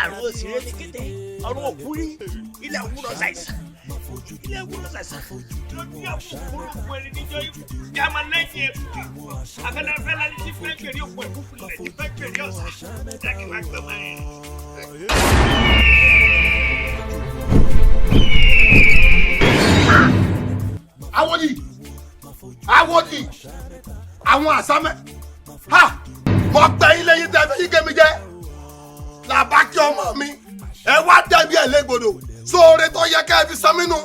Àrùn òsèré ní kété ọ̀run òkúrí ilẹ̀ òwúrọ̀ ṣàìsàn, ilẹ̀ òwúrọ̀ ṣàìsàn lójú àkókò ẹni níjọ́ ikú kí a máa lẹ́yìn ẹ̀kú afẹ́lẹ́fẹ́ lálẹ́ tí fẹ́ gbèrè òkú ẹ̀kú fúnlẹ̀ tí fẹ́ gbèrè ọ̀sà jákè máa gbẹ máa rìn. Awọ́dì, awọ́dì, àwọn àsámẹ́ ha mọ gbẹ̀yìn lẹ́yìn tẹ́ fẹ́ yí kémi jẹ́ làbákẹ́ ọmọ mi, ẹ wá dẹ́bi ẹ̀ légbodò sóore tó yẹ kẹ́ ẹ fi sánmi nù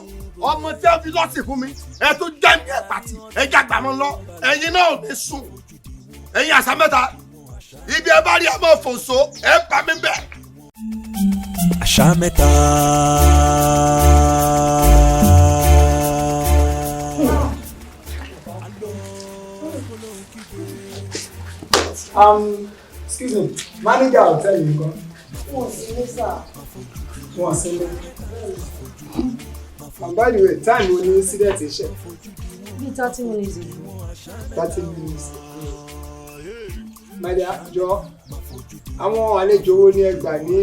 ọmọ tí ẹ fi lọ́sì fún mi, ẹ tó jẹ́ mi ẹ̀ pàtì ẹ jàgbá mọ́ lọ. Ẹ̀yin náà ò ní sùn, ẹ̀yin àsámẹ́ta, ibi ẹ bá rí ẹ mọ̀ fòso ẹ bá mi bẹ̀. Àṣà mẹ́ta. Excuse me, manager hotel yìí kan? Wọn sí ní sà. Wọn sí ní. And by the way, time wo ni incident ṣe? Bí 30 minutes ago. 30 minutes ago. My dear, jọ, àwọn àlejò wo ni ẹ gbà ní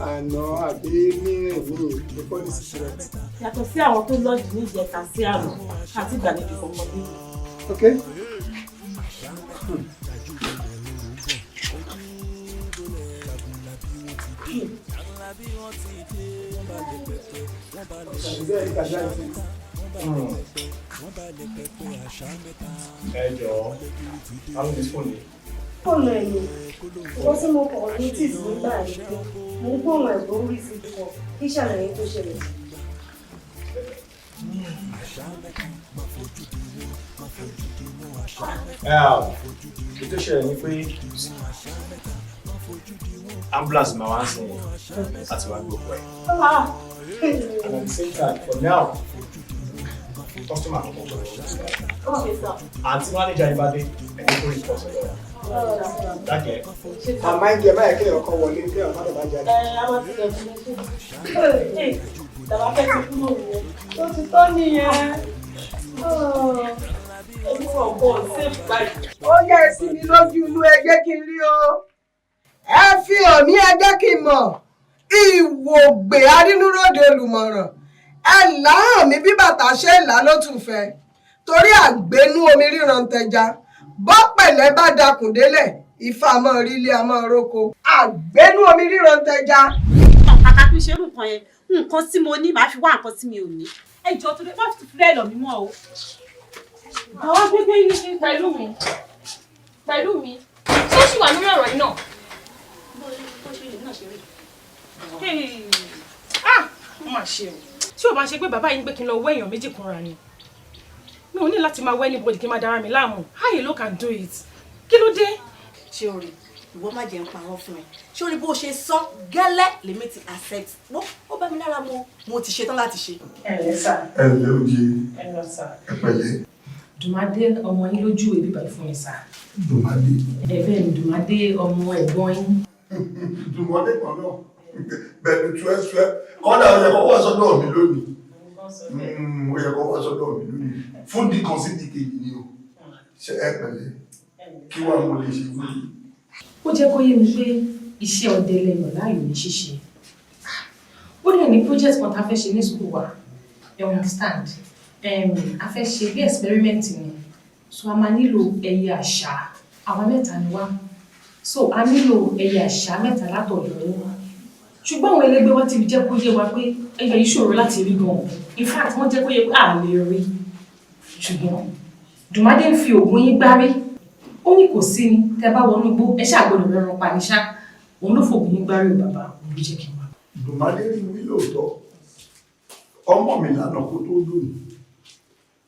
àná àbí ní èmi before this incident? Yàtọ̀ sí àwọn tó lọ́ọ̀jì ní ìjẹta sí àná àti ìgbàlejò kankan bí. Okay. Is there any casualty? Ẹ jọ̀ọ́, ta ló ní fóònù yìí? Fóònù ẹ̀ ni. Wọ́n tí mo kọ̀ notice nígbà yìí pé mo ń gbóhùn ẹ̀gbọ́n orí sí kọ kí ṣàlàyé tó ṣẹlẹ̀. Ètò ìṣẹ̀lẹ̀ ni pé ambulance máa wá ń sìn láti wá gbé òkú ẹ̀. And at the same time, for now, customer kọ̀ọ̀kan gbọ́dọ̀ wọ́n sí. Okay, sir. Àǹtí manager yìí bá dé, ẹni kó report ọ̀dọ̀ wa. Dákẹ́. Àmọ́ ẹ jẹ́ báyìí kéèyàn kan wọlé, kéèyàn má dàbá jáde. Ẹ a máa tilẹ̀ fún mi. Bàbá fẹ́ ti kúrò nìyẹn. Ó ti tọ́ nìyẹn. Èmi wọ̀ bọ̀ safe báyìí. Ó yẹ sí mi lójú inú, ẹ jẹ́ kí n rí o, ẹ fi hàn mí, ẹ jẹ́ kí n mọ̀. Ìwògbè arínúròde olùmọ̀ràn, ẹ là hàn mí bí bàtà ṣe ń là á lótùfẹ́, torí àgbénú omi ríran tẹja bọ́ pẹ̀lẹ́ bá dakùn délẹ̀, ifá mọ́ rí ilé a mọ́ róko, àgbénú omi ríran tẹja. Kàkà kí n ṣe irú nǹkan yẹn, nǹkan tí mo ní màá fi wá nǹkan tí mi ò ní. Ẹ jọ, tó dé má fi fúlẹ̀ lọ̀ mí mọ́ o. Àwọn gbégbé yìí ní pẹ̀lú mi. Pẹ̀lú mi. Ṣé ó ṣì wà lórí ọ̀rọ̀ yìí náà? Bó ṣe lè náà ṣe rí. Ah! Ó mà ṣe o. Tí ò bá ṣe pé bàbá yìí ń gbé kí n lọ wẹ́ èèyàn méjì kunra ni. Mi ò ní láti máa wẹ́ anybody kí n máa dára mi láàmú. How you look and do it? Kí ló dé? Ṣé o rí ìwọ, má jẹ́ ń parọ́ fún ẹ, ṣé o rí bó ṣe sọ gẹ́lẹ́ lèmi ti accept mo, ó bá mi lára mu, mo ti ṣetán láti ṣe. Ẹ ǹlẹ́ sà. Ẹ ǹlẹ́ òye. Ẹ lọ sà. Ẹ pẹ̀lẹ́. Dùmádé ọmọ yín lójú èbí báyìí fún mi sà. Dùmádé. Ẹ bẹ́ẹ̀ ni, Dùmádé ọmọ ẹ̀gbọ́n yín. Dùmọ̀dé kan náà bẹ̀rù túẹ́túẹ́ kọ́dà, ó yẹ kó wá sọ́dọ̀ mi lónìí. Ó yẹ kó wá sọ́dọ̀ mi lónìí fún di kan sí di kejì ni o. Ṣe ẹ pẹ̀lẹ́, kí wàá mo lè ṣe fún yín? Ó jẹ́ kó yé mi pé iṣẹ́ ọdẹ lẹ́yìn láàyò ní ṣíṣe. Ó dẹ̀ ní project kan tá a fẹ́ ṣe ní school wa, you understand? A fẹ́ ṣe bí experiment ni, so a máa nílò ẹyẹ àṣà. Àwa mẹ́ta ni wá, so a nílò ẹyẹ àṣà mẹ́ta látọ̀dọ̀ yín, ṣùgbọ́n àwọn ẹlẹgbẹ́ wa ti jẹ́ kó yé wa pé ẹyẹ yìí ṣòro láti rí gan-an. In fact, wọ́n jẹ́ kó yé pé a lè rí, ṣùgbọ́n Dùmádé ń fi ògùn yín gbárí. Ó ní kò sí ni tẹ bá wọnú igbó, ẹ ṣáà gbọ́dọ̀ rẹran pa ní ṣá. Òun ló fògùn yín gbárí o. Bàbá, òun ló jẹ́ kí n wá. Dùmádé rí mi lóòótọ́, ọmọ mi lánàá kó tó lónìí.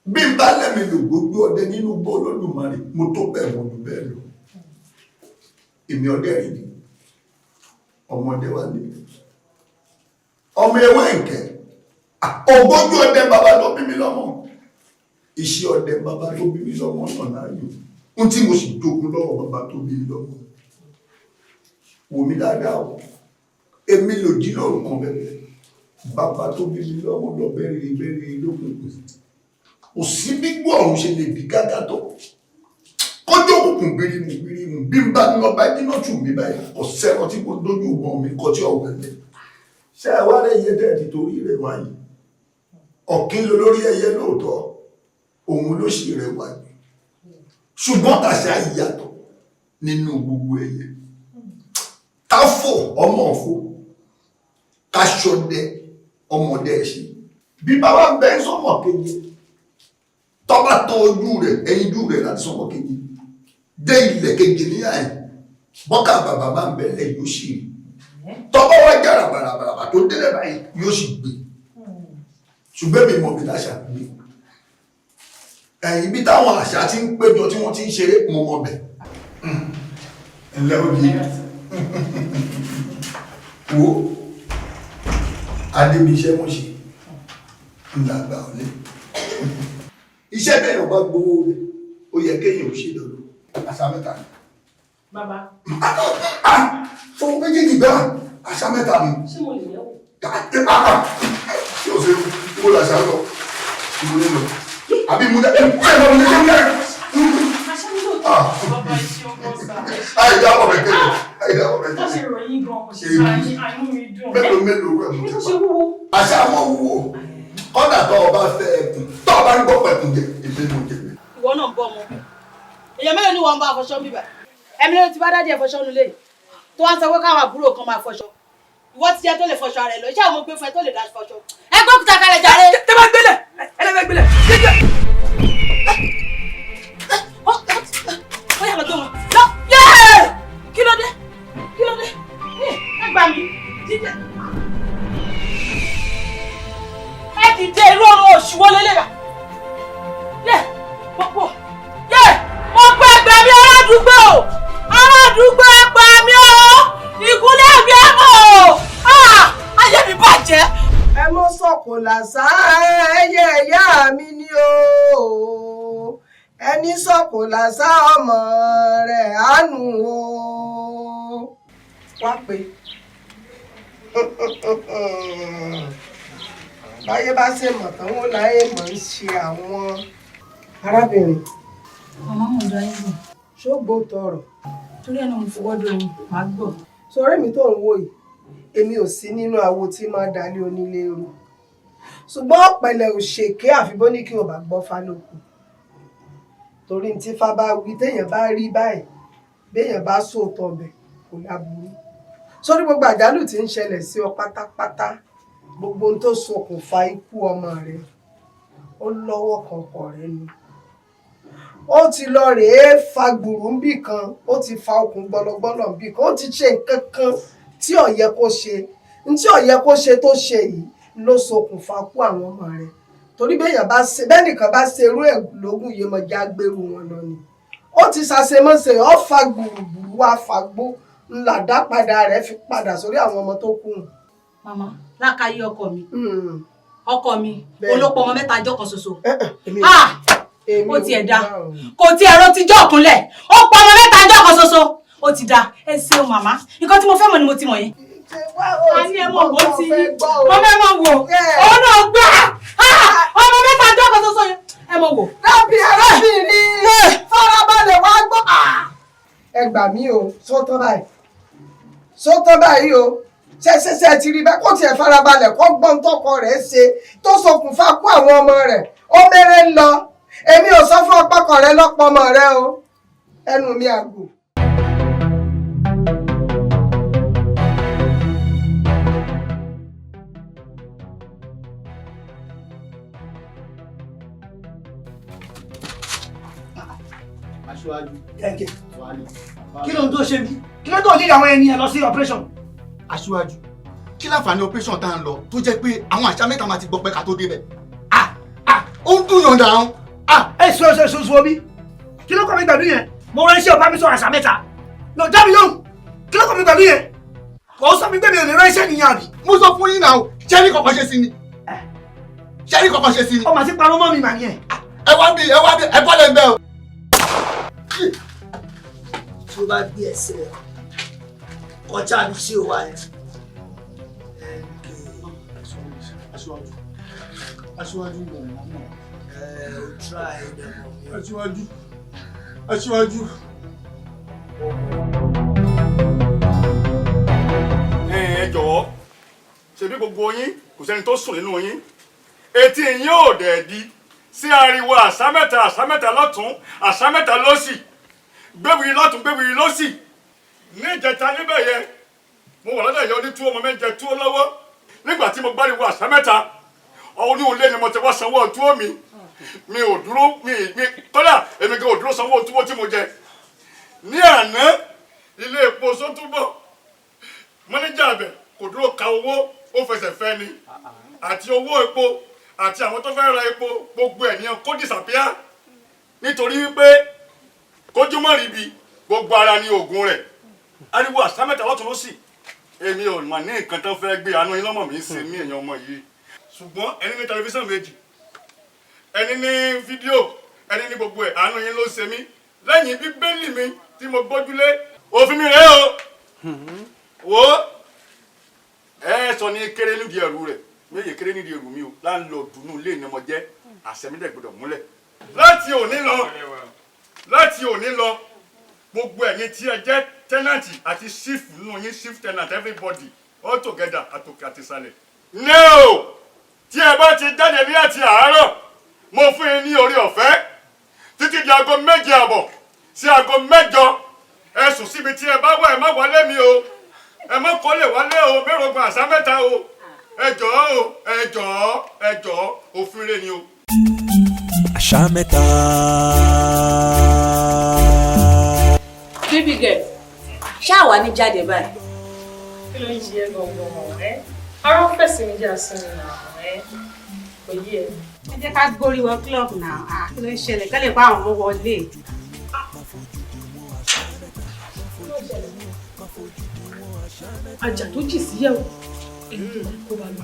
Bí n bá lẹ́mi lò gbogbo ọdẹ nínú igbó Olódùmarè, mo tó bẹ́ẹ̀, mo jù bẹ́ẹ̀ lọ. Èmi ọdẹ rí ni ọmọdé wa ní ọmọ ewé nkẹ ògbójú ọdẹ. Bàbá tó bí mi lọ́mọ, iṣẹ́ ọdẹ bàbá tó bí mi lọ́mọ náà láàyò n tí mo sì jogún lọ́wọ́ bàbá tó bí mi lọ́mọ. Wò mí dáadáa o, èmi lò jí lọ́rùn kan bẹ́ẹ̀. Bàbá tó bí mi lọ́mọ lọ bẹ́rẹ̀ bẹ́rẹ̀ lókùnkùn. Kò sí bí gbọ́ ọ̀run ṣe lè bí gágá tó kọjú òkùnkùn. Olókùn bírímù bírímù bí n bá ní ọba jiná tù mí báyìí, ọ̀sẹ̀ kan tí mo dójú ìbọn mi kọ tí ọ̀wẹ́ lẹ̀. Ṣé ẹ wá rẹ̀ yẹ tẹ́ ẹ ti torí rẹ̀ wáyé? Ọ̀kín ló lórí ẹyẹ lóòótọ́, òun ló sì rẹwà jù. Ṣùgbọ́n tàṣà ìyàtọ̀ nínú gbogbo ẹyẹ. Káfò ọmọ ọ̀fọ̀, káṣọdẹ ọmọdé ẹ̀ṣin. Bí bàbá ń bẹ sọmọ keje, tọ́ba tán ojú rẹ̀, ẹyinjú rẹ̀ láti sọmọ keje dé ilẹ̀ keje níyà ẹ̀, bọ́kà bàbá bá ń bẹ̀lẹ̀ yóò sì rí. Tọ́ba wá jára bàràbàrà tó délẹ̀ báyìí yóò sì gbé. Ṣùgbọ́n mi mọ̀ bí táṣà gbé. Ẹ̀yìn bí táwọn àṣà ti ń péjọ tí wọ́n ti ń ṣeré, mo mọ̀ bẹ̀. Ẹ̀lẹ́ òbí. Wo Adébíṣẹ́ mọ̀ ṣe ńlá gbà ọ̀lẹ́. Iṣẹ́ bẹ́ẹ̀ ọba gbowó rẹ̀, ó yẹ kéèyàn ò ṣe lọ́dọ̀. Àṣà mẹ́ta ni. Bàbá. Fún méjèèjì gbà, àṣà mẹ́ta ni. Ṣé mo lè yẹ̀wò? Ṣé o ṣe kó làṣà lọ? Ìwé lọ. Àbí mo dẹ́ ẹ̀ ẹ̀ mo dẹ́ ẹ̀. Àṣà mi lóòótọ́. Bàbá iṣẹ́ ọkọ sá. Àìdá ọ̀rẹ́ kẹ́lẹ̀. Àìdá ọ̀rẹ́ Bó ṣe kẹ́lẹ̀. ròyìn gan, kò ṣe sá yín, àánú mi dùn. Mélòó mélòó rẹ̀ mo Ní ti tó pa. ṣe wúwo. Àṣà wọn wúwo. Kọ́dà tó o bá fẹ́ ẹkùn, tó o bá ń gbọ́ pẹ̀kùn jẹ, èmi mo jẹ. Ìwọ náà ń bọ́ ọmọ. Èèyàn mélòó ni wọ́n ń bá afọṣọ ń bíbà? Ẹ̀mí ló ti bá dádì ẹ̀ fọṣọ nulẹ̀ tó wá ń sọ pé káwọn àbúrò kan máa fọṣọ. Ìwọ ti jẹ́ tó lè fọṣọ ara ẹ̀ lọ, iṣẹ́ àwọn ọmọ gbé fún ẹ tó lè dá fọṣọ. Ẹ gbọ́ kúta kalẹ̀ jàre. Tẹ́ bá gbélé, ẹlẹ́fẹ́ gbélé. Ó yá lọ gbé wọn. Lọ yéé! Kí ló dé? Kí ló dé? Ẹ gbà mí. Jíjẹ. Ẹ dìde irú ọ̀run òṣì wo lélẹ̀ rà? Yé! Pọ̀pọ̀! Yé! Mo pẹ́ gbà mí aládùúgbò! Aládùúgbò ẹ gbà mí o! Ìkúnlẹ̀ mi ẹ mọ̀ o! Ayé mi bàjẹ́! Ẹ mọ́ sọ̀kò làṣà ẹyẹ ìyá mi ni o, ẹni sọ̀kò làṣà ọmọ rẹ̀ àánú o. Wá pé báyé bá ṣe mọ̀ tán wọn láyé mọ̀ ń ṣe àwọn arábìnrin. Màmá mo dá yín bọ̀. Ṣógbó tọrọ. Torí ẹ̀ náà mo fọwọ́ dọ̀ yín, màá gbọ́. Sọ̀rọ̀ mi tó ń wò yìí, èmi ò sí nínú àwo tí máa dalé onílé rú. Ṣùgbọ́n ọ̀pẹ̀lẹ̀ ò ṣèké àfi bó ní kí o bá gbọ́ fálókù. Torí tí fá bá wí téèyàn bá rí báyìí, béèyàn bá sóòótọ́ ọbẹ̀ kò láburú. Sórí gbogbo àjálù tí ń ṣẹlẹ̀ sí ọ pátápátá, gbogbo ohun tó ṣokùnfà ikú ọmọ rẹ, ó lọ́wọ́ kan pọ̀ rẹ ni. Ó ti lọ rèé fa gbùrú ńbì kan, ó ti fa okùn gbọlọgbọlọ ńbì kan, ó ti ṣe nǹkan kan tí ó yẹ kó ṣe. N tí ó yẹ kó ṣe tó ṣe yìí ló ṣokùnfà kú àwọn ọmọ rẹ. Torí béèyàn bá ṣe, bẹ́nìkan bá ṣe irú ẹ̀ lógún yìí mọ̀ já gbèrú wọn lọ ni. Ó ti ṣàṣemọ́ṣe, ó fa gbùrùgbùrù wá fagbó, ńlá dápadà rẹ̀ fi padà sórí àwọn ọmọ tó kù. Màmá, lákàáyé ọkọ mi. Ọkọ mi, olópọ̀ ọmọ mẹ́ta jọ́ kan ṣoṣo. Ó tiẹ̀ da. Kò tiẹ̀ ro tijọ́ ọ̀kúnlẹ̀. Ó pa ọmọ mẹ́ta jọ́ kan ṣoṣo. Ó ti da. Ẹ ṣeun màmá. Nǹkan tí mo fẹ́ mọ̀ ni mo ti mọ̀ yẹn. A ní ẹ mọ̀ wò ó ti yín. Mo fẹ́ mọ̀ wò. Òun náà gbà. Ọmọ mẹ́ta jọ́ kan ṣoṣo yẹn. Ẹ mọ̀ wò. Dábì arábìnrin farabalẹ̀ wá gbọ́. Ẹ gbà mí o, sótọ́ báyìí. Sótọ́ báyìí o. Ṣẹ́ṣẹ́ṣẹ́ ti rí bẹ́ẹ̀ kó tiẹ̀ farabalẹ̀ kó gbọ́n tọkọ rẹ̀ ṣe tó ṣokùnfà kú àwọn ọmọ rẹ̀. Ó mẹ́rẹ̀ ń lọ. Èmi ò sọ fún ọpọkọ rẹ lọ́pọ̀ ọmọ rẹ o. Ẹnu mi àgò. Aṣíwájú. Kẹ̀kẹ́. Kí ló ń tó ṣe mí? Kí ló tó ní àwọn ẹni ẹ lọ sí operation? Aṣíwájú, kí láǹfààní operation tá à ń lọ tó jẹ́ pé àwọn àṣà mẹ́ta máa ti gbọ́ pé ká tó débẹ̀? Ó ń dùn yànda àwọn. Ẹ sọ sọ sọ sọ bí. Kí ló kọ́ mi pẹ̀lú yẹn? Mo ránṣẹ́ ọba mi sọ àṣà mẹ́ta. Lọ já mi lóhùn. Kí ló kọ́ mi pẹ̀lú yẹn? Kò sọ mi pé mi ò lè ránṣẹ́ nìyẹn àbí. Mo sọ fún yín náà, ṣé ní kọ̀kọ́ ṣe sí ni? Ṣé ní kọ̀kọ́ ṣe sí ni? Ó mà ti parọ́ mọ́ mi màá yẹn. Ẹ wá bí ẹ wá bí ẹ bọ́lẹ̀ ń bẹ́ o. Tí o bá gbé ẹsẹ̀ kọjá mi sí òwa yẹn. Aṣíwájú, aṣíwájú mọ̀ mọ̀. Ẹ o try ẹ mọ̀ mi. Aṣíwájú, aṣíwájú, Ẹ jọ̀wọ́, ṣebí gbogbo yín, kò sẹ́ni tó sùn nínú yín, etí yín ò dẹ̀ di sí ariwo àṣá mẹ́ta, àṣá mẹ́ta lọ́tún, àṣá mẹ́ta lọ́sì, gbéwìrì lọ́tún, gbéwìrì lọ́sì. Ní ìjẹta níbẹ̀ yẹn, mo wà lọ́dọ̀ yẹn, onítúwọ́ ọmọ mẹ́jẹ túwó lọ́wọ́. Nígbà tí mo gbáriwo àṣá mẹ́ta ọ̀hún ní ilé ni mo ti wá sanwó túwó mi. Mi ò dúró, mi kọ́lá, èmi gan ò dúró sanwó túwó tí mo jẹ. Ní àná, ilé epo sótúbọ̀, mọ́níjà abẹ kò dúró ka owó, ó fẹsẹ̀ fẹ́ ni, àti owó epo àti àwọn tó fẹ́ ra epo, gbogbo ẹ̀ ní kó disappear, nítorí wípé kójúmọ́ ríbi, gbogbo ara ní oògùn rẹ̀. Ariwo àṣá mẹ́ta lọ́tún lọ́sì, èmi ò mà ní nǹkan tó fẹ́ gbé. Àánú yín lọ́mọ mi ń ṣe mí, èèyàn ọmọ yìí. Ṣùgbọ́n ẹni ní tẹlifíṣàn méjì, ẹni ní fídíò, ẹni ní gbogbo ẹ̀, àánú yín ló ṣe mí. Lẹ́yìn Bíbélì mi tí mo gbójúlé, òfin mi rèé o. Wò ó, ẹ sọ ní kéré nídìí ẹrù rẹ̀ méje, kéré nídìí ẹrù mi o. Láńlọ́ọ̀dù nù lé ní ọmọ jẹ́, àṣẹ mi dẹ̀ gbọdọ̀ múlẹ̀. Láti òní lọ, láti òní lọ, gbogbo ẹ̀yin tí ẹ jẹ́ tenant àti chief nínú yín, chief tenant, everybody all together, àtòkè àtìsàlẹ̀, no, tí ẹ bá ti jáde ní àti àárọ̀, mo fún yín ní orí ọ̀fẹ́ títí di aago 7:30 sí aago 8. Ẹ sùn síbi tí ẹ bá wà, ẹ má wọlé mi o, ẹ má kọ́lé wọlé o. Mẹ́rọ̀gbọ̀n àṣà mẹ́ta o. Ẹ jọ̀ọ́ o, ẹ jọ̀ọ́, ẹ jọ̀ọ́, òfin rẹ̀ ni o. Àṣà mẹ́ta. Baby girl, ṣáà wà ní jáde báyìí? Kí ló ń ṣe ẹ́ gangan ẹ́? Ara ń fẹ̀sìn mi jà sí mi náà ẹ́, kò yí ẹ. Ẹ jẹ́ ká gbórí wọ club náà. Ah, kí ló ń ṣẹlẹ̀? Ká lè bá àwọn ọmọ wọlé. Àjà tó jì síyẹ̀wò, èyí tó máa kó bá lọ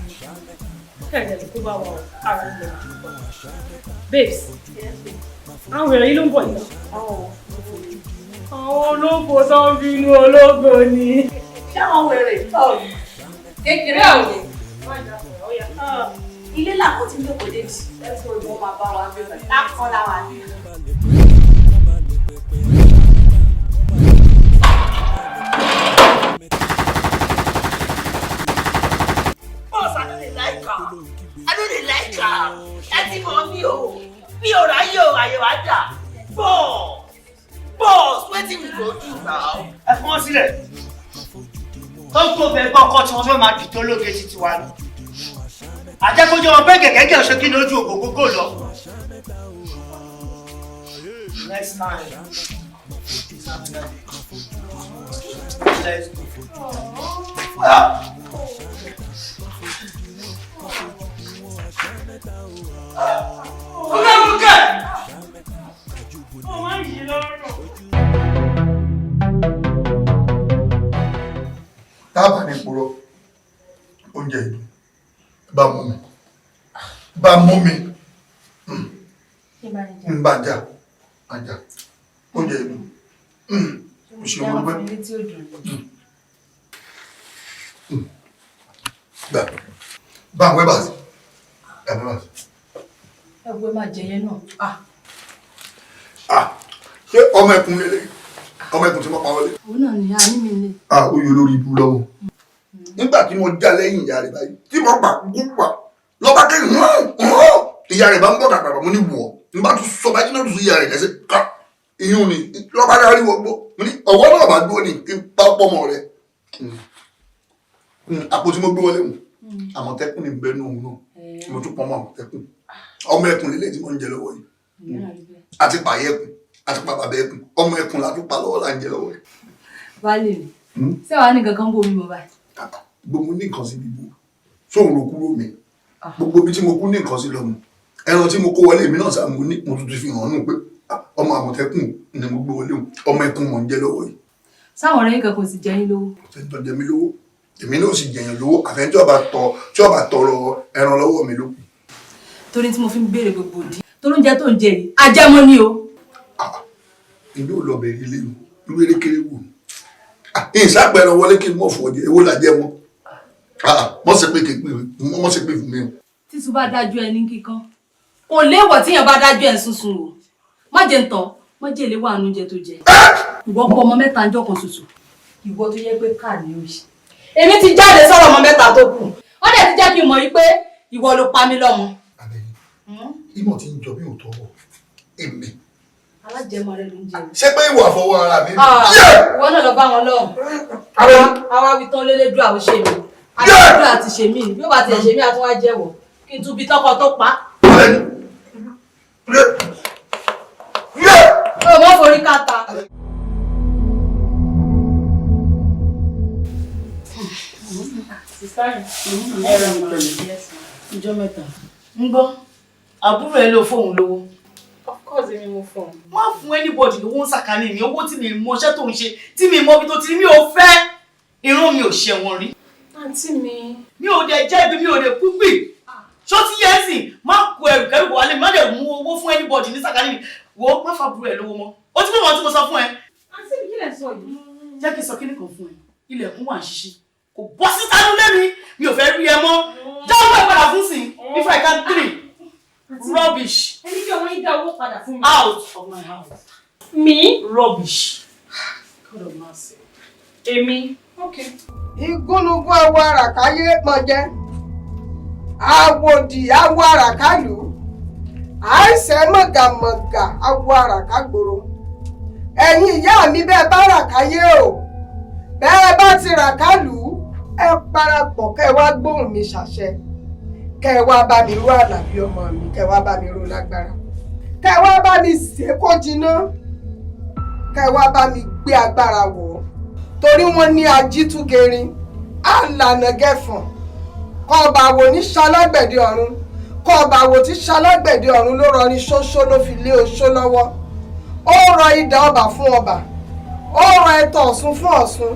kẹ̀kẹ́ lè kó bá wa o, ara ń lọ. Babes, àwọn èrè yìí ló ń bọ̀ yìí. Àwọn ológo tó ń bínú ológo ni. Ṣé àwọn wèrè kékeré òní? Ilé làkó tí ń jókòó dé jì. Wọ́n máa bá wa bí lákọ́ láwa ní. Boss, I no dey like am. I no dey like am. Ẹ ti mọ̀ mí o. Mi ò ráyè o, àyè wá dà. Boss, boss, wetin we go do now? Ẹ fún wọn sílẹ̀ tó ń kó bẹ́ẹ̀ gbọ́ ọkọ tí wọ́n fẹ́ máa dìtò lóge sí tiwa ni àjẹkójọ wọn bẹ́ẹ̀ gẹ̀gẹ́gẹ́ ṣe kí lójú ògógógó lọ. Next time. Let's go. Ah. Fúnkẹ́, Fúnkẹ́! Ó máa ń yí lọ́rùn. Táàbà ní purọ́, oúnjẹ ìlú bá mú mi, bá mú mi ń bá jà àjà oúnjẹ ìlú ò ṣe wọn pẹ́ gbà bá àwọn ẹ̀bà sí ẹ̀bà sí. Ẹ wo, ẹ máa jẹ yẹn náà. Ṣé ọmọ ẹkùn lélẹ̀, ọmọ ẹkùn tí mo pa wọlé? Òun náà ni a ní mi lè. Ah, ó yọ lórí ibú lọ́wọ́. Nígbà tí mo já lẹ́yìn ìyá rẹ̀ báyìí tí mo pa gúpa lọ́ba kẹ́yìn hàn hàn, ìyá rẹ̀ bá ń bọ̀ kàkàrà. Mo ní wọ̀ n bá tún sọ báyìí náà tún sí ìyá rẹ̀ lẹ́sẹ̀ ká ìyún ni lọ́ba dárí wọgbó. Mo ní ọ̀wọ́ náà bá dúró ní kí n pa pọ́mọ rẹ̀. Àpò tí mo gbé wọlé mu, àmọ̀tẹ́kùn ní bẹ́ẹ̀ nù náà, mo tún pọ́nmọ́ àmọ̀tẹ́kùn. Ọmọ ẹkùn lélẹ̀ tí mo ń jẹ lọ́wọ́ yìí, àti pààyẹ ẹkùn, àti pa bàbá ẹkùn, ọmọ ẹkùn la tún pa lọ́wọ́ là ń jẹ lọ́wọ́ yìí. Baálé mi, ṣé wàá ní kankan bó mi mọ báyìí? Gbogbo ní nǹkan sí bíbú sóhun ló kúrò mi. Gbogbo ibi tí mo kú ní nǹkan sí lọ́mọ ẹran tí mo kó wọlé mi náà sá, mo ní mo tún ti fi hàn nù pé ọmọ àmọ̀tẹ́kùn ni mo gbé wọlé o, ọmọ ẹkùn mọ̀ ń jẹ lọ́wọ́ yìí. Sáwọn ọ̀rẹ́ yín kan kò sì jẹ yín lówó? Ṣe ń tọ́jẹ mi lówó, èmi náà sì jẹyàn lówó, àfẹn tí ọba tọ, tí ọba tọrọ ẹran lọ́wọ́ mi ló kù. Torí tí mo fi ń béèrè gbogbo òdì, torí oúnjẹ tó ń jẹ yìí, ajẹmọ́ ni o. Èmi ò lọ bẹ̀rẹ̀ ilé o, irú erékeré wò ìsápẹ̀ ẹran wọlé kí n mọ̀ fún ọjẹ́, èwo là jẹ́ mọ́? Mọ̀ sí pé kéèpé, mọ̀ sí pé fún mi o. Tíṣu bá dájú ẹni kíkan, kò léèwọ̀ tíyàn bá dájú ẹ̀ ń sunsun o. Má jẹ́ ń tán, Májèlé wà nínú oúnjẹ tó jẹ. Ìwọ pọ̀ ọmọ mẹ́ta ń jọ kan ṣoṣo. Ìwọ tó yẹ pé káà ní òṣì. Èmi ti jáde sọ̀rọ̀ ọmọ mẹ́ta tó kù. Ó dẹ̀ ti jẹ́ kí n mọ̀ wípé ìwọ ló pa mí lọ́mọ. Ìmọ̀ tí ń jọ bí òótọ́ wọ̀ èmi. Alájẹmọ rẹ ló ń jẹ. Ṣé pé ìwà àfọwọ́ ara mi. Ìwọ náà lọ bá wọn lọ́hùn. Àwa wí tán lélédùn àwọn ṣe mí. Àdúrà àti ṣe mí. Bí ó bá tiẹ̀ ṣe mí, a tún wá jẹ́wọ́. Kí n tún bí tọkọ tó pa. Ó mọ́ forí káta. Ọjọ́ mẹ́ta. Ń gbọ́, àbúrò ẹ ló fóun lówó. Of course, èmi mo fún un. Má fún anybody lówó ń sàkání mi, owó tí mi mọ iṣẹ́ tó ń ṣe, tí mi mọ ibi tó ti rí, mi ò fẹ́. Irun mi ò ṣẹ̀wọ̀n rí. Àǹtí mi. Mi ò dẹ̀ jẹ́bi, mi ò dẹ̀ kú gbì. Ṣó ti yẹ ẹ́ sìn, má kó ẹrù kẹrù wálé, má dẹ̀ mú owó fún anybody ní sàkání mi. Wo, má fa àbúrò ẹ lówó mọ́. Ó ti mọ̀ wọn tí mo sọ fún ẹ. Àǹtí mi, kí lẹ̀ ń sọ yìí? Jẹ́ kí n sọ kíní kan fún ẹ. Ilẹ̀kùn wà ń ṣíṣí. Kò bọ́ síta nílé mi, mi ò fẹ́ rí ẹ mọ́. Dáwọ́ ẹ padà fún sìn, if I can three. Rubbish. Ẹni kí ọmọ yín dá owó padà fún mi. Out of my house. Me? Rubbish. God of mercy. Èmi. Okay. Igúnnugún awo àràkáyé pọnjẹ, àwòdì awo àràkálù, àìsẹ mọ̀gàmọ̀gà awo àràkágbòrò. Ẹ̀yin ìyá mi, bẹ́ẹ̀ bá ràkáyé o, bẹ́ẹ̀ bá ti ràkálù, ẹ parapọ̀ kẹ́ ẹ wá gbóhùn mi ṣàṣẹ, kẹ́ ẹ wá bá mi rú Àlàbí ọmọ mi, kẹ́ ẹ wá bá mi rú lágbára, kẹ́ ẹ wá bá mi sè kó jiná, kẹ́ ẹ wá bá mi gbé agbára wọ̀ ọ́. Torí wọ́n ní ajítúgerin alànà gẹ̀fọ̀n, kọba wo ní ṣalágbẹ̀dẹ ọ̀run, kọba wo tí ṣalágbẹ̀dẹ ọ̀run ló rọrin ṣóṣó ló fi lé oṣó lọ́wọ́. Ó rọ idà ọba fún ọba, ó rọ ẹ̀tọ́ ọ̀ṣun fún ọ̀ṣun,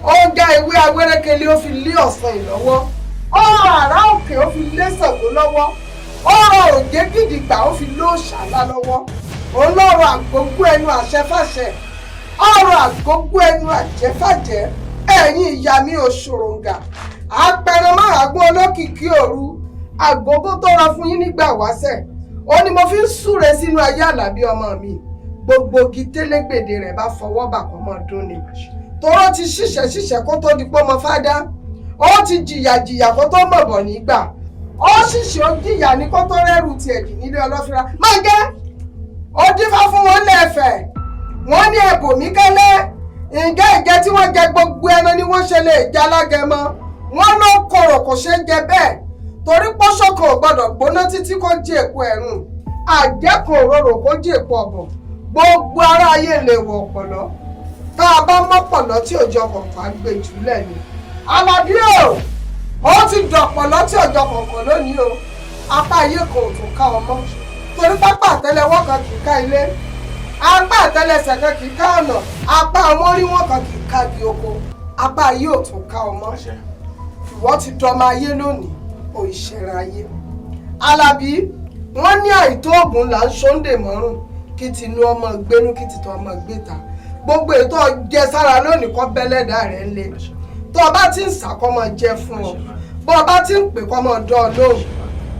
ó já ewé awérékélé ó fi lé ọ̀sán ìlọ́wọ́, ó rọ àrá òkè ó fi lé Ṣàngó lọ́wọ́, ó rọ òjé gidigba ó fi lé òṣàlá lọ́wọ́. Òun lọ́rọ̀ àgógó ẹnu àṣẹ fàṣẹ, ọ̀rọ̀ àgógó ẹnu àjẹfàjẹ. Ẹ̀yin ìyá mi ò ṣòròǹgà, apẹran márààgún olókìkí òru, àgógó tó rọ fún yín nígbà wáṣẹ̀, ó ní mo fi ń súre sínú ayé Àlàbí ọmọ mi. Gbogbo igi télégbèdè rẹ̀ bá fọwọ́ bà kọ́ mọ́ dún ni. Toró ti ṣiṣẹ́ ṣiṣẹ́ kó tó di pọ́mọ fádá, ó ti jìyà jìyà kó tó mọ̀bọ̀ nígbà, ó ṣìṣẹ́ ó jìyà ní kó tó rẹ́rù tiẹ̀ dì nílé ọlọ́fíra. Máa gẹ́ ó dífá fún wọn lẹ́ẹ̀fẹ̀, wọ́n ní ẹ̀bùn mi kẹ́lẹ́. Ǹjẹ́ ìjẹ tí wọ́n jẹ gbogbo ẹran ni wọ́n ṣe lè jẹ alágẹmọ? Wọ́n ló korò kò ṣeé jẹ bẹ́ẹ̀, torí pọ́ṣọ́kọ̀ ò gbọ́dọ̀ gbóná títí kó jẹ èpo ẹ̀rùn, àjẹkùn òróró kó jẹ èpo ọ̀bọ̀. Gbogbo ará ayé lè wọ̀ ọ̀pọ̀lọ́, tá a bá mọ́pọ̀lọ́ tí òjò kọ̀ọ̀kan á gbé jùlẹ̀ ni. Àlàbí o, ó ti dọ̀pọ̀lọ́ tí òjò kọ̀ọ̀kan lónìí o, apá ayé kan ò tún ká ọmọ, torí pápá àtẹ́lẹwọ́ kan kì í ká ilé, apá àtẹ́lẹsẹ̀ kan kì í ká ọ̀nà, apá àwọn oríwọ̀n kan kì í ká di oko, apá ayé ò tún ká ọmọ. Ìwọ ti dọmọ ayé lónìí, ò ìṣẹ̀ra ayé. Àlàbí, wọ́n ní àìtó ògùn là ń ṣóńdè mọ́rùn, kí tinú ọmọ gbénú, kí tìtọ́ ọmọ gbéta. Gbogbo ètò jẹ sára lónìí kọ́ bẹ́lẹ́dà rẹ̀ ń le. Tó o bá ti ń sàkọ́mọ jẹ fún ọ, bó o bá ti ń pè kọ́mọ dán ọ lóhùn,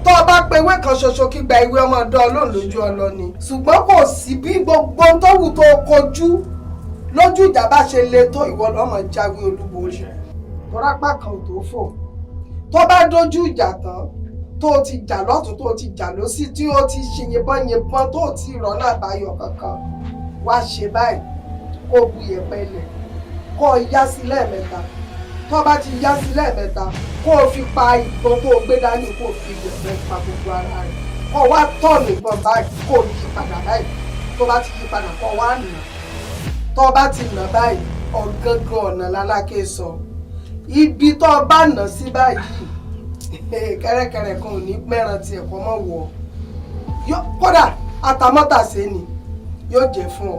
tó o bá pe ewé kan ṣoṣo kí gba ewé ọmọ dán ọ lóhùn lójú ọlọ́ni. Ṣùgbọ́n kò sí bí gbogbo tó wù tó kojú lójú ìjà bá ṣe le tó, ìwọ lọ́mọ jáwé olúborí. Tọ́rápá kan ò tó fò. Tó bá dójú ìjà tán, tó o ti jà lọ́tún, tó o ti jà lósì, tí o ti ṣe yìnbọn yìnbọn, tó o ti rọ́nà àbáyọ kankan, wá ṣe báyìí, kó o bu yẹ̀pẹ̀ ilẹ̀, kó o yá sí lẹ́ẹ̀mẹ́ta. Tó o bá ti yá sí lẹ́ẹ̀mẹ́ta, kó o fi pa ìbọn tó o gbé dání, kó o fi yẹ̀pẹ̀ pa gbogbo ara rẹ̀, kó o wá tọ̀nù ìbọn báyìí, kó o yí padà báyìí. Tó o bá ti yí padà, kó o wá nà. Tó o bá ti nà báyìí, ọ̀gángan ọ̀nà lálákè sọ. Ibi tó o bá nà sí báyìí, kẹ́rẹ́kẹ́rẹ́ kan ò ní mẹ́ran tiẹ̀ kọ́ mọ́ wọ̀ ọ́. Kódà atamọ́tàsé ni yóò jẹ́ fún ọ.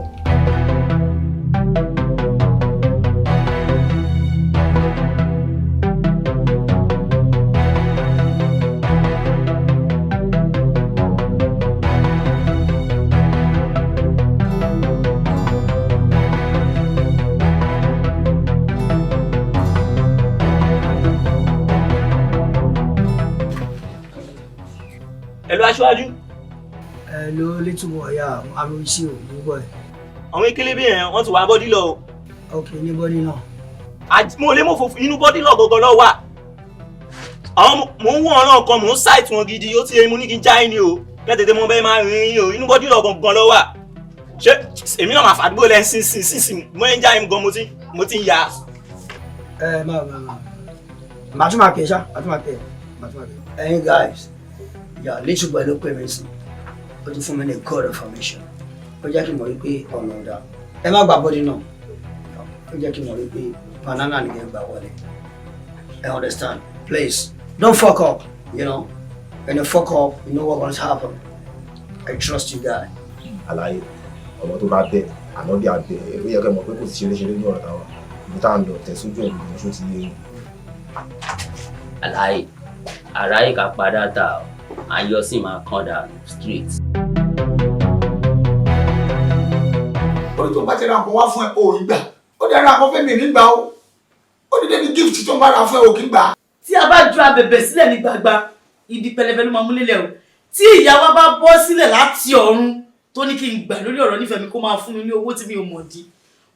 Hello, aṣíwájú. Hello, little boy, yeah, I'm with you, you boy. Àwọn ekelebe yẹn wọ́n ti wà bọ́dí lọ o. Ok, ní bọ́dí náà. Mo lè mọ̀ fòfin inú bọ́dí lọ gọ́gọ́ lọ wà. Àwọn mò ń wọ̀n ọ̀ràn kan, mò ń ṣàìtì wọn gidi, ó ti yẹ mo ní kí n já yín ni o. Kẹ́tẹ̀tẹ̀ mo bẹ́ẹ̀ máa rìn yín o, inú bọ́dí lọ gangan lọ wà. Ṣé èmi náà máa fàdúgbò lẹ́ sín sín sín sín mo ń já yín gan, mo ti ń ya. Ẹ má má má. Màá tún máa pè é ṣá, màá tún máa pè é, màá tún máa pè é. Ẹyin guys, ìyá little boy ló pè mí sí. Ó ti fún mi ní good information. Ó jẹ́ kí n mọ̀ wípé ọ̀nà ọ̀dà. Ẹ má gba bọ́dí náà. Ó jẹ́ kí n mọ̀ wípé banana ni kẹ́ gbà wọlé. I understand. Please, don't fuck up, you know. When you fuck up, you know what gonna happen. I trust you guys. Àlàyé ọmọ tó bá bẹ àná bí abẹ, ó yẹ kẹ́ mọ̀ pé kò sí ṣeréṣeré ní ọ̀rọ̀ táwa ibi tá à ń lọ tẹ̀sójú ẹ̀ lòun ṣó ti yé yín. Àlàyé àráyè ká padà tà ó ayọ̀ sì máa kàn dànù straight. Orí tó bá ti ra nǹkan wá fún ẹ, ò ń gbà. Ó dẹ̀ ra nǹkan fún mi nígbà o. Ó ní débi gift tó ń bá ra fún ẹ, ò kí ń gbà. Tí a bá ju abẹ̀bẹ̀ sílẹ̀ ní gbagba, ibi pẹlẹbẹ ló máa mú lélẹ̀ o. Tí ìyá wa bá bọ́ sílẹ̀ láti ọ̀run tó ní kí n gbà lórí ọ̀rọ̀ nífẹ̀ẹ́ mi, kó máa fún mi ní owó tí mi ò mọ̀ dí,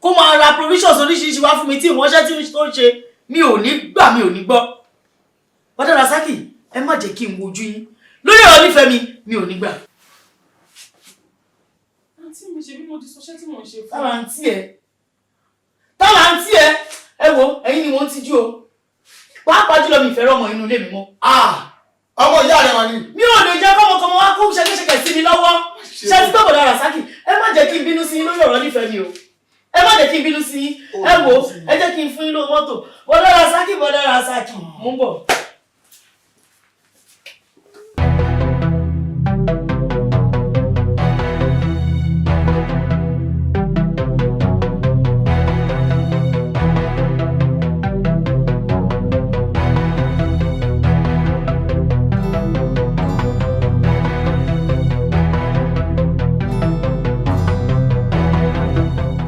kó máa ra provisions oríṣiríṣi wá fún mi tí ìwọ́nṣẹ́ tí tó ń ṣe, mi ò ní gbà, mi ò ní gbọ́. Bọ́dá Rasaki, ẹ má jẹ́ kí n wojú yín lórí ọ̀rọ̀ nífẹ̀ẹ́ mi, mi ò ní gbà. Àǹtí mi, ṣe bí mo ti sọṣẹ́ tí mò ń ṣe fún. Táwa àǹtí ẹ, táwa àǹtí ẹ, ẹ wo, ẹ̀yin ni wọ́n ti jú o, pàápàá jùlọ mi ìfẹ́ rọmọ inú ilé mi mọ́. Ọmọ ìyá rẹ wà ní. Mi ò lè jẹ́ kọ́mọkọ́mọ wá kó ṣẹ̀kẹ̀ṣẹ̀kẹ̀ sí mi lọ́wọ́. Ṣe ti gbọ́, Bọ̀dá Rasaki, ẹ má jẹ́ kí n bínú sí yín lórí ọ̀rọ̀ nífẹ̀ẹ́ mi o. Ẹ má jẹ́ kí n bínú sí yín. Ẹ wo, ẹ jẹ́ kí n fún yín lówó mọ́tò. Bọ̀dá Rasaki, Bọ̀dá Rasaki, mò ń bọ̀.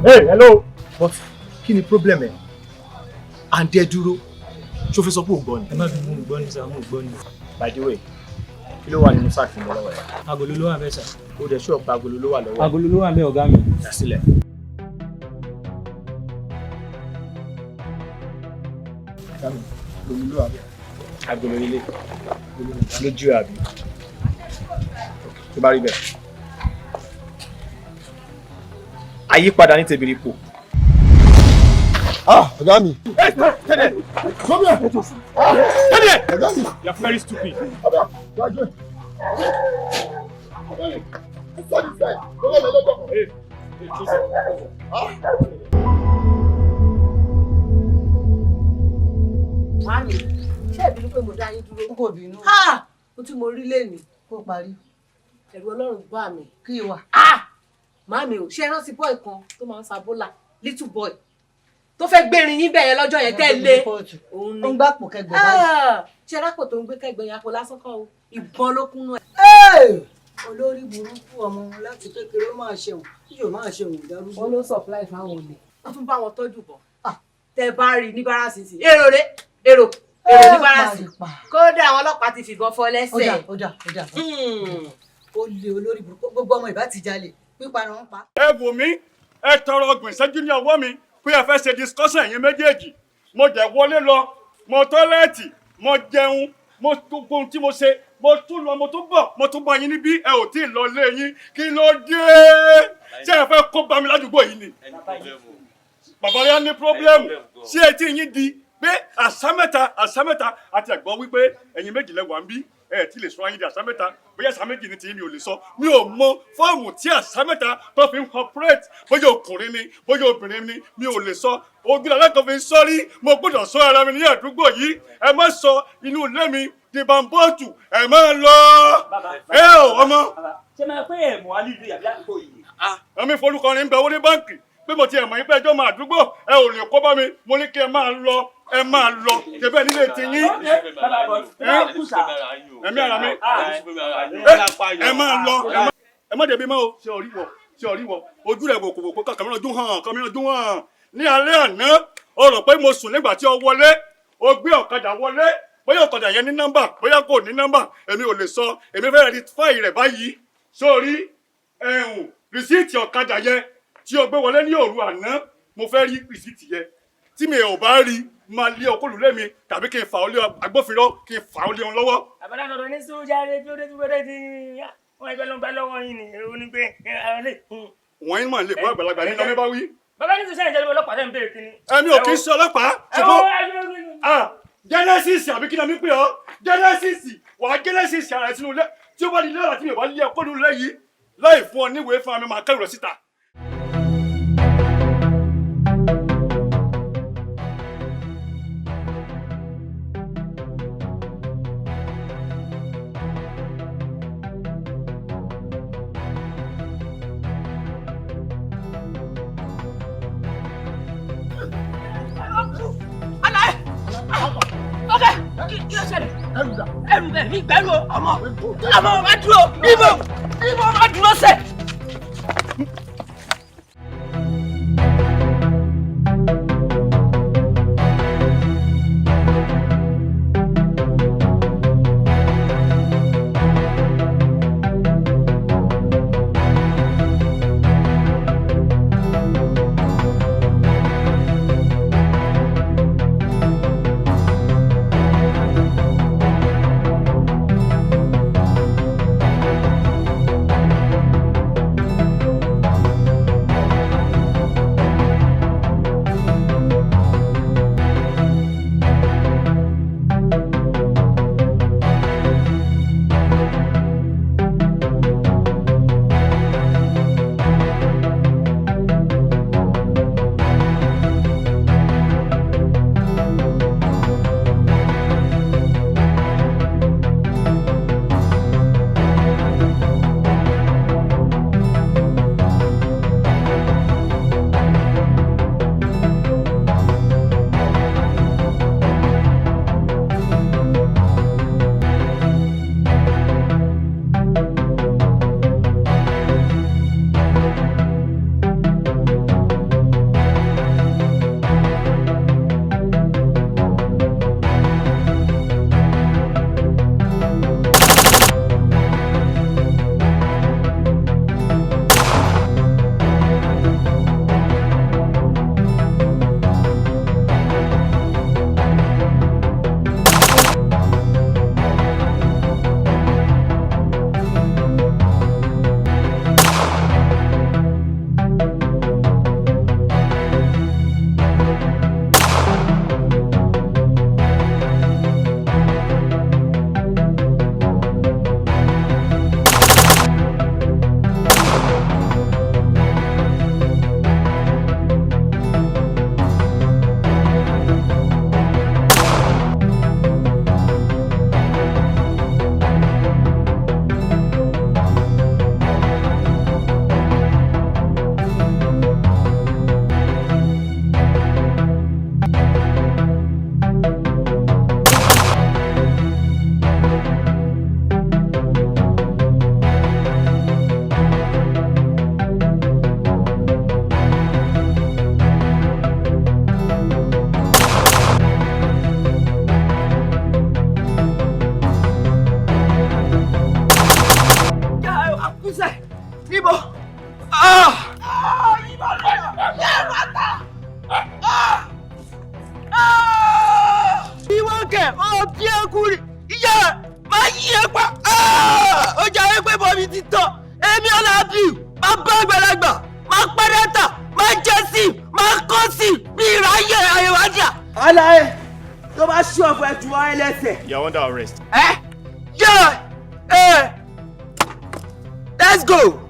Hey, hello. But kí ni problem ẹ? À ń dẹ́ dúró. Ṣó fẹ́ sọ pé ò gbọ́ ni? Ẹ má bínú, mo gbọ́ ni sir, mo gbọ́ ni. By the way, kí ló wà nínú sack mi lọ́wọ́ ẹ? Agolo ló wà bẹ́ẹ̀ sir. Ó dẹ̀ ṣú ọ̀pá agolo ló wà lọ́wọ́ ẹ. Agolo ló wà bẹ́ẹ̀, ọ̀gá mi. Dà sílẹ̀. Ọ̀gá mi, agolo ló wà bẹ́ẹ̀. Agolo ilé. Lójú àbí? Tó bá rí bẹ́ẹ̀. Àyípadà ní tèbìrì pò. Ah, ọ̀gá mi. Tẹ́lẹ̀. Tẹ́lẹ̀. Ọ̀gá mi. You are very stupid. Ọ̀gá mi. Hey, hey, Màámi, ṣé ìbínú pé mo dá yín dúró? N kò bínú. Ha! Mo tí mo rí lénìí. Kó parí. Ẹ̀rù Ọlọ́run bá mi. Kí wà? Ah! Màámi o, ṣé ẹ rántí boy kan tó máa ń sa bólà, little boy, tó fẹ́ gbérin yín bẹ̀yẹn lọ́jọ́ yẹn tẹ́ lé. Òun ni. Ó ń gbàpò kẹgbẹ́ báyìí. Ah! Ṣé ẹ rápò tó ń gbé kẹgbẹ́ yẹn, àpò lásán kọ́ o? Ìbọn ló kúnnú ẹ̀. Olórí burúkú ọmọ láti kékeré ó máa ṣẹ̀wọ̀n, yóò máa ṣẹ̀wọ̀n darúgbó. Wọ́n ló supply fáwọn olè. Wọ́n tún bá wọn tọ́jú bọ̀. Tẹ bá rí ní báràsì sí. Èrò rè, èrò, èrò ní báràsì. Kódà àwọn ọlọ́pàá ti fìbọn fọ́ lẹ́sẹ̀. Ó dà, ó dà, ó dà. Ó lé olórí burúkú, gbogbo ọmọ ìbá ti jalè, pípa ni wọ́n pa. Ẹ wò mí, ẹ tọrọ ọgbọ̀n ìṣẹ́jú ní ọwọ́ mi pé ẹ fẹ́ ṣe discussion ẹ̀yin méjèèjì. Mo jẹ́ wọlé lọ, mo tọ́lẹ́ẹ̀tì, mo jẹun, mo gbogbo ohun tí mo ṣe, mo tún lọ, mo tún bọ̀, mo tún bá yín níbí, ẹ ò tí ì lọ lé yín. Kí ló dé? Ṣé ẹ fẹ́ kó bá mi ládùúgbò yìí ni? Bàbá yẹn ní problem. Ṣé etí yín di pé àṣà mẹ́ta, àṣà mẹ́ta àti ẹ̀gbọ́n wípé ẹ̀yin méjì lẹ wà ń bí, ẹ ti lè sọ ayé di àṣà mẹ́ta, bóyá àṣà méjì ni tí mi ò lè sọ. Mi ò mọ fọ́ọ̀mù tí àṣà mẹ́ta tó fi ń operate, bóyá ọkùnrin ni, bóyá obìnrin ni, mi ò lè sọ. Ojú alákan fi ń sọ́rí, mo gbọ́dọ̀ sọ ara mi ní àdúgbò yìí. Ẹ má sọ inú ilé mi di bambóòtù, ẹ má lọ. Ẹ ò ọmọ. Ṣé máa pé ẹ̀mú alílù yàrá àdúgbò yìí? Àmì forúkọrin ń bẹ owó ní báǹkì pé mo ti ẹ̀ mọ̀ yín pé ẹjọ́ máa àdúgbò ẹ ò lè kó bá mi. Mo ní kí ẹ máa lọ, ẹ máa lọ tẹ̀bẹ́ nílé ti yín. Ẹ̀mí ara mi, ẹ máa lọ, ẹ má dẹ̀bi mọ́ o. Ṣé orí wọ, ṣé orí wọ, ojú rẹ̀ wò kò wò kó kàmíràn dún hàn, kàmíràn dún hàn. Ní alẹ́ àná, o rò pé mo sùn nígbà tí o wọlé, o gbé ọ̀kadà wọlé, bóyá ọ̀kadà yẹn ní nọ́mbà, bóyá kò ní nọ́mbà, èmi ò lè sọ, èmi fẹ́ rẹ̀ fáì rẹ̀ báyìí. Sórí ẹ̀hún rìsíìtì ọ̀kadà yẹn tí o gbé wọlé ní òru àná, mo fẹ́ rí rìsíìtì yẹn. Tí mi ò bá rí, máa lé ọkọ lulẹ̀ mi tàbí kí n fà ọ́ lé agbófinró, kí n fà ọ́ lé wọn lọ́wọ́. Àbádá sọ̀rọ̀ ní sójà rẹ̀ tó dé tó dé tí wọ́n ẹgbẹ́ ló ń bá lọ́wọ́ yín ni ó ní pé àwọn lè. Wọ́n yín mà lè bọ́ àgbàlagbà nínú ọmọ bá wí. Bàbá ní sọ́jà ìjọba ọlọ́pàá tẹ̀ ń béèrè kí ni. Ẹ̀mi ò kì í ṣe ọlọ́pàá, ṣùgbọ́n Genesis àbí kí ni mi pè ọ́, Genesis wàá Genesis ara ẹ̀ sínú ilé tí ó bá di lọ́la tí mi ò bá lé ọkọ lulẹ̀ yìí láì fún ọ níwèé fún mi máa kẹ́rù rẹ̀ síta. Ẹrù bẹ mi gbẹrù ọmọ ọmọ ma dúró ibo ibo ma dúró sẹ. You are under arrest. Eh? Yeah! Eh! Let's go!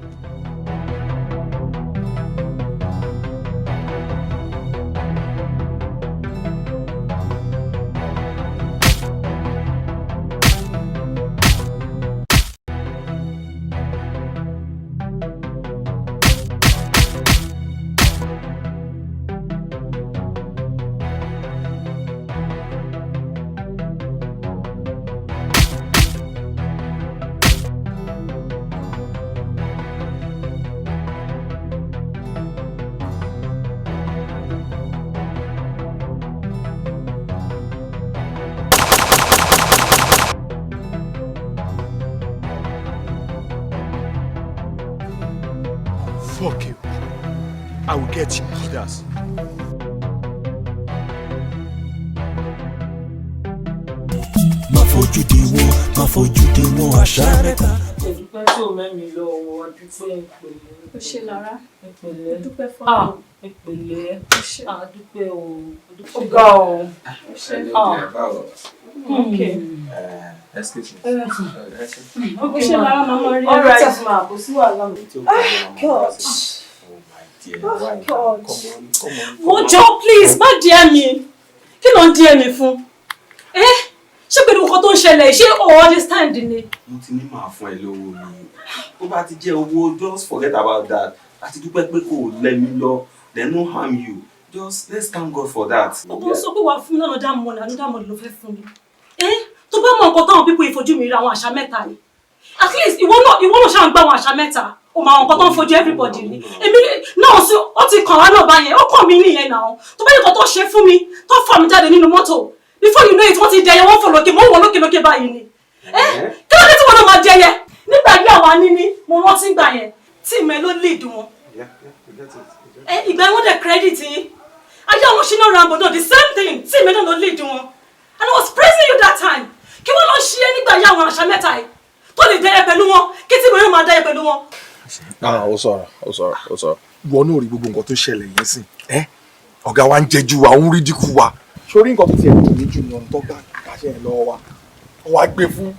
Fuck you. I will get others. Má fojú di wọn, má fojú di wọn, àṣà mẹ́ta. Ẹ̀dúpẹ́ tó mẹ́mi lọ́wọ́, adúpẹ́, ìpẹ̀lẹ́. Ó ṣe, Lára. Ìpẹ̀lẹ́. Dúpẹ́ fún Ah, ìpẹ̀lẹ́. Àdúpẹ́ o. Ó ga o. Ah. Okay. Excuse me. Ó ṣe, Lára, màmá rí ẹ. All right, ma, kò sí wàhálà. Ah, God. Dear, Oh, why now? God. Come on, come on. Mo jọ, please, má díẹ̀ mi. Kí ló ń díẹ̀ mi fún? Ẹ ṣé pẹ̀lú nǹkan tó ń ṣẹlẹ̀, ṣé o understand ni? Mo ti ní màá fún ẹ lówó mi. Tó bá ti jẹ́ owó, just forget about that. Àti dúpẹ́ pé kò lẹ́mi lọ, then no harm you. Just let's thank God for that. O kò sọ pé wàá fún mi lọ́nà dáàmú ọ̀nà dáàmú ló fẹ́ fún mi. Ẹ tó bá mọ nǹkan táwọn pípọ̀ ìfojú mi rí, àwọn àṣà mẹ́ta yìí. At least ìwọ náà ṣáà ń gbá àwọn àṣà mẹ́ta. O mọ àwọn nǹkan tó ń fojú everybody rí. Èmi náà sí, ó ti kàn wá náà báyẹn, ó kàn mí nìyẹn náà. Tó bá yẹ nǹkan tó ṣe fún mi, tó fà mí jáde nínú mọ́tò. Before you know it, wọ́n ti dẹyẹ, wọ́n fò lókè, mò ń wọ lókè lókè báyìí ni. Ẹ kí ló dé tí wọ́n náà máa jẹyẹ? Nígbà yí àwa níní, mo rántí gbà yẹn, tí ìmọ̀ ẹ ló lead wọn. Yeah, we get it. We get it. Ẹ ìgbà yẹn wọ́n dẹ̀ credit yín. Ayé àwọn Shina Rambo náà, the same thing, tí ìmọ̀ náà ló lead wọn. And I was praising you that time. Kí wọ́n lọ ṣe é nígbà yí àwọn àṣà mẹ́ta yìí tó lè dẹ́yẹ pẹ̀lú wọn, kí tí ìmọ̀ yóò máa dẹ́yẹ pẹ̀lú wọn. Ah, ó sọ̀rọ̀, ó sọ̀rọ̀, ó sọ̀rọ̀. Ìwọ náà rí gbogbo nǹkan tó ṣẹlẹ̀ yẹn sìn. Ẹ́ ọ̀gá wa ń jẹjú wa, ó ń rí dínkù wa. Sórí nǹkan tó tiẹ̀ dùn mí jù ní ọ̀nà tó gbà kàṣẹ yẹn lọ́wọ́ wa. Wọ́n wá gbé fún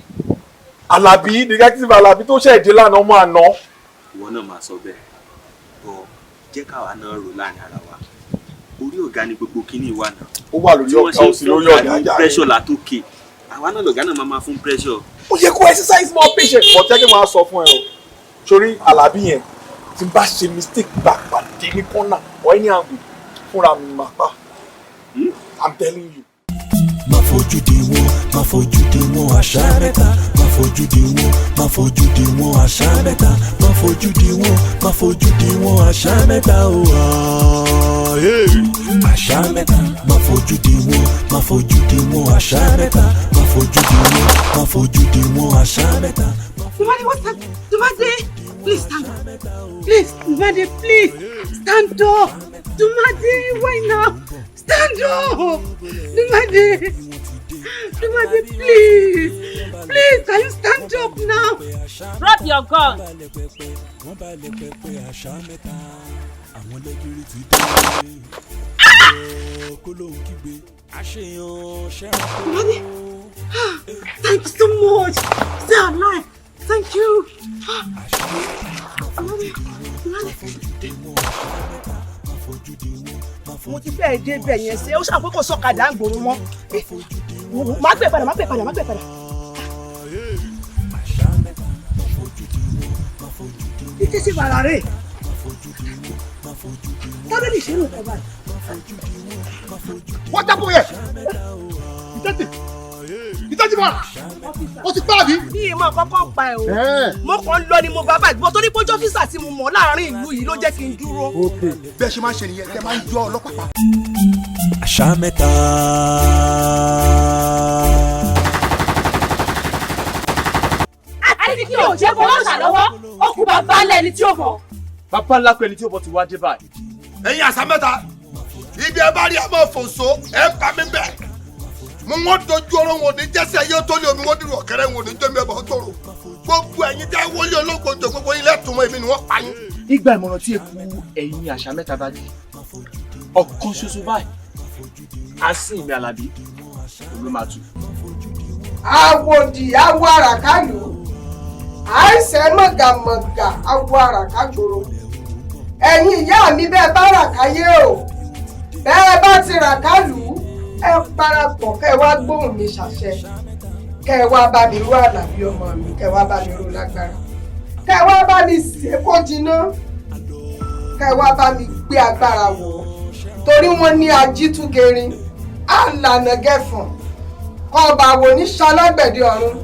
Alábí, detective Alábí tó ṣẹ̀ dé lánàá, ọmọ àná. Ìwọ náà máa sọ bẹ́ẹ̀, bọ́ jẹ́ káwa náà rò láàrin ara wa. Orí ọ̀gá ni gbogbo kíní wà náà. Ó wà lórí ọ̀gá, ó sì lórí ọ̀gá ní jàre. pressure látòkè. Àwa náà lọ̀gá náà máa máa fún pressure. Ó yẹ kó exercise more patience. But jẹ́ kí n máa sọ fún ẹ o. Sórí Alábí yẹn, tí n bá ṣe mistake gbà pàdé ní corner or any angle, fúnra mi máa pa. I'm telling you. Má fojú di wọn, má fojú di wọn, àṣà mẹ́ta. Má fojú di wọn, má fojú di wọn, àṣà mẹ́ta. Má fojú di wọn, má fojú di wọn, àṣà mẹ́ta o. Ah, hey. Àṣà mẹ́ta. Má fojú di wọn, má fojú di wọn, àṣà mẹ́ta. Má fojú di wọn, má fojú di wọn, àṣà mẹ́ta. Dumade, what's up? Dumade, please stand up. Please, Dumade, please stand up. Dumade, why now? Stand up. Dumade, Dumade, please, please, can you stand up now? Drop your gun. Wọ́n balẹ̀ pẹpẹ àṣà mẹ́ta. Àwọn lẹ́gìrì ti dé. Kó lóun kígbe. Àṣeyàn ṣẹ́ranko. Dumade, ah, thank you so much. Stay alive. Thank you. Ah, Dumade, Dumade. Mo ti fẹ́ẹ̀ dé ibẹ̀ yẹn, ṣe ó ṣàpé kò sọ̀kadà ń gbòòrò mọ́. Má gbé padà, má gbé padà, má gbé padà. Títí sí wàrà rè tábìlì ṣe é lò kọ́ báyìí. What happened here? Detective! Detective man! Ó ti pa àbí? Mi ì mọ kọ́kọ́ pa ẹ̀ o. Mo kàn ń lọ ni mo bá báyìí gbọ́, torí pójú ọ́fíìsà tí mo mọ̀ láàrin ìlú yìí ló jẹ́ kí n dúró. Bẹ́ẹ̀ ṣe máa ń ṣe nìyẹn, tẹ máa ń yọ ọlọ́pàá pa. Àṣà mẹ́ta. Àti kí o jẹ́ bọ́ lọ́sà lọ́wọ́, ó kú bàbá lẹ́ni tí ó mọ̀. Bàbá ńlá pẹ̀lú tí ó bọ̀ ti wá dé báyìí. Ẹ̀yin àṣà mẹ́ta, ibi ẹ bá rí ẹ máa fò so, ẹ pa mí bẹ́ẹ̀. Mo wọ́n dojú ọ̀rọ̀ wọn ní jẹ́sẹ̀ ayé tó lé omi, wọ́n dìrò ọ̀kẹ́rẹ́ wọn ní jẹ́mi ẹ̀bọ̀ tóró. Gbogbo ẹ̀yin tẹ́ wọlé ológun jò, gbogbo yín lẹ́tùn mọ́, èmi ni wọ́n pa yín. Ìgbà ìmọ̀ràn tí eku ẹ̀yin àṣà mẹ́ta bá di ọ̀kan ṣoṣo báyìí, á sì ìmí Alábí ló máa tù. Àwòdì awo àràkálù, àìsàn mọ̀gàmọ̀gà awo àràkágbòrò. Ẹ̀yin ìyá mi, bẹ́ẹ̀ bá ràkáyé o, bẹ́ẹ̀ bá ti ràkálù, ẹ parapọ̀ kẹ́ ẹ wá gbóhùn mi ṣàṣẹ, kẹ́ ẹ wá bá mi rú Àlàbí ọmọ mi, kẹ́ ẹ wá bá mi rú lágbára, kẹ́ ẹ wá bá mi sè kó jiná, kẹ́ ẹ wá bá mi gbé agbára wọ̀ ọ́, torí wọ́n ní ajítúgerin àlànà gẹ̀fọ̀n kọba wo ní ṣalágbẹ̀dẹ ọ̀run,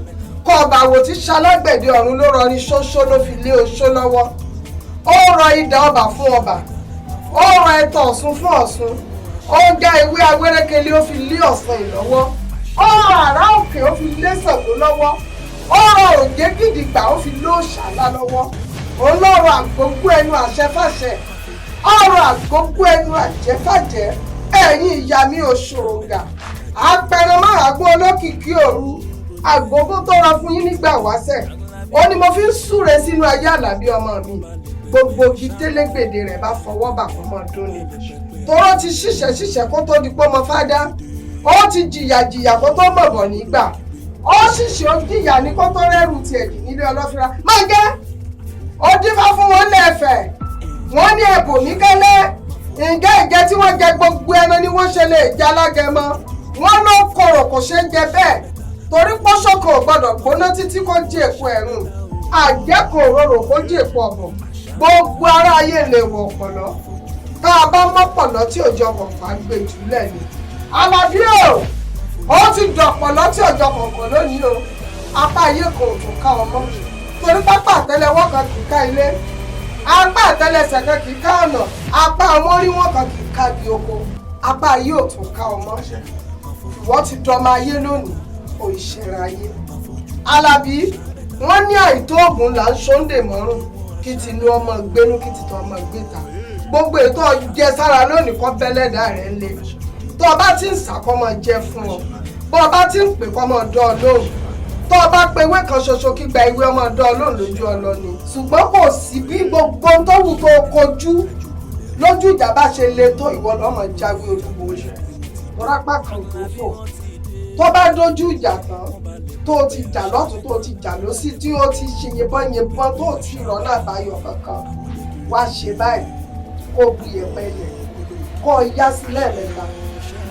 kọba wo tí ṣalágbẹ̀dẹ ọ̀run ló rọrin ṣóṣó ló fi lé oṣó lọ́wọ́. Ó rọ idà ọba fún ọba, ó rọ ẹ̀tàn Ọ̀ṣun fún Ọ̀ṣun, ó gá ewé awérékélé, ó fi lé ọ̀sán ìlọ́wọ́, ó rọ àrá òkè, ó fi lé Ṣàngó lọ́wọ́, ó rọ òjé gidigba, ó fi lé òṣàlá lọ́wọ́, òun lọ́rọ̀ àgbógbó ẹnu àṣẹ fàṣẹ. Ọ̀rọ̀ àgógó ẹnu àjẹfàjẹ́, ẹ̀yin ìyá mi ò ṣòròǹgà. Apẹran máràgbọ́n olókìkí òru, àgógó tó rọ fún yín nígbà wáṣẹ̀. Ó ní mo fi ń súre sínú ayé Àlàbí ọmọ mi. Gbogbo igi télégbèdè rẹ̀ bá fọwọ́ bà kó mọ́ dún ni. Toró ti ṣiṣẹ́ ṣiṣẹ́ kó tó di pọ́mọ fádá. Ó ti jìyà jìyà kó tó mọ̀bọ̀ nígbà. Ó ṣìṣe ó jìyà ní kó tó rẹ́rù tiẹ̀ dì nílé ọlọ́fíra. Máa jẹ́ ó dífá fún wọn lẹ́ẹ̀fẹ̀. Wọ́n ní ẹ̀bùn mi kẹ́lẹ́. Ǹjẹ́ ìjẹ tí wọ́n jẹ gbogbo ẹran ni wọ́n ṣe lè jẹ alágẹmọ. Wọ́n ló korò kò ṣe ń jẹ bẹ́ẹ̀. Torí pọ́ṣọ́kọ̀ ò gbọ́dọ̀ gbóná títí kó jí èpo ẹ̀rùn. Àjẹkọ̀ òróró kó jí èpo ọ̀bọ̀. Gbogbo ará ayé lè wọ̀ ọ̀pọ̀lọ́. Tá a bá mọ́pọ̀lọ́ tí òjò kọ̀ọ̀kan gbé jùlẹ̀ ni. Àlàbí o, ó ti dọ̀pọ̀lọ́ tí òjò kọ̀ọ̀kan lónìí o. Apá ayé kan ò tún ká ọmọ. Torí pápá àtẹ́lẹwọ́ kan kì í ká ilé. Apá àtẹ́lẹsẹ̀ kan kì í ká ọ̀nà. Apá àwọn orí wọn kan kì í ká bí oko. Apá ayé ò tún ká ọmọ. Ìwọ ti dọmọ ayé lónìí, ò ìṣẹ̀ra ayé. Àlàbí, wọ́n ní àìtó ògùn là ń ṣóńdè mọ́rùn. Kí tinú ọmọ gbénú, kí tìtọ́ ọmọ gbéta. Gbogbo ètò jẹ sára lónìí kọ́ bẹ́lẹ́dà rẹ̀ ń le. Tó o bá ti ń sàkọ́mọ jẹ fún ọ, bó o bá ti ń pè kọ́mọ dán ọ lóhùn. Tó o bá pe ewé kan ṣoṣo kígba ìwé ọmọ dán ọ lóhùn lójú ọlọ ni. Ṣùgbọ́n kò sí bí gbogbo tó wù tó kojú lójú ìjà bá ṣe le tó ìwọ lọ́mọ jáwé olúborí. Tọ́rápá kan tó fò. Tó bá dojú ìjà tán, tó o ti jà lọ́tún tó o ti jà lósì tí o ti ṣe yìnbọn yìnbọn tó o ti rọ́nà àbáyọ kankan, wá ṣe báyìí. Kó o bu yẹ̀pẹ̀ ilẹ̀, kó o yá sí lẹ́ẹ̀mẹ́ta.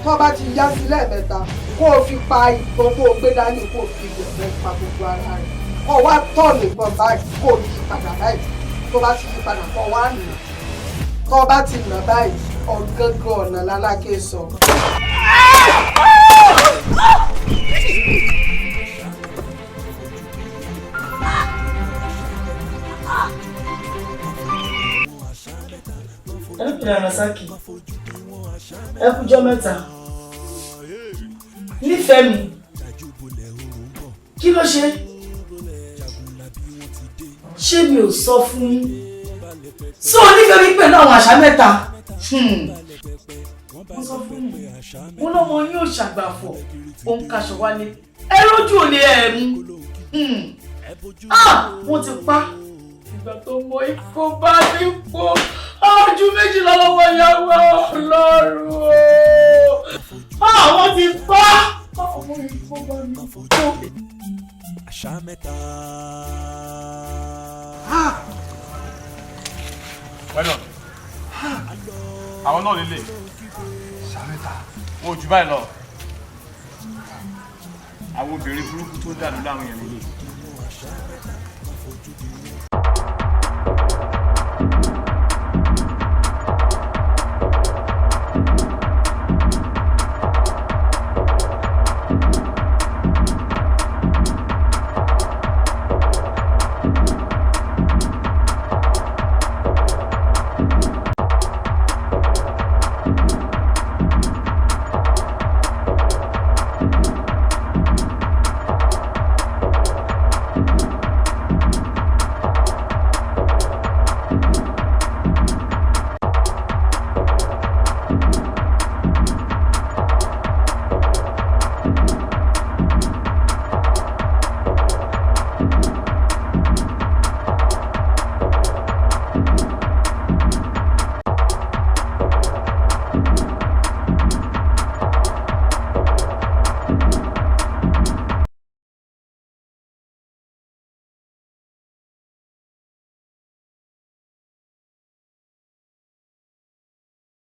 Tó o bá ti yá sí lẹ́ẹ̀mẹ́ta, kó o fi pa ìbọn tó o gbé dání, kó o fi yẹ̀pẹ̀ pa gbogbo ara rẹ̀. Kó o wá tọ̀nù ìbọn báyìí, kó o yí padà báyìí. Tó o bá ti yí padà, kó o wá nà. Tó o bá ti nà báyìí, ọ̀gángan ọ̀nà lálákè sọ. Ẹlẹ́pìnrin Rasaki, ẹ kújọ́ mẹ́ta. Nífẹ̀ẹ́ mi, kí ló ṣe? Ṣé mi ò sọ fún yín? Sọ onífẹ̀ẹ́ mi pẹ̀lú àwọn àṣà mẹ́ta. Mo sọ fún yín, mo lọ́mọ yín ò ṣàgbàfọ̀, òun kaṣọ wálé. Ẹ rójú òní ẹ̀ mú. Wọ́n ti pa. Ìgbà tó mọ ikú bá mi pọ̀. Ojú méjì lọ́wọ́ ìyàwó Ọlọ́run o. Àwọn ti pa. Àwọn ikú bá mi pọ̀. Àṣà mẹ́ta. Well done. Àwọn náà lélẹ̀. Àṣà mẹ́ta. Wọn ò jù báyìí lọ. Àwọn obìnrin burúkú tó ń dàlú láwọn èèyàn lélẹ̀.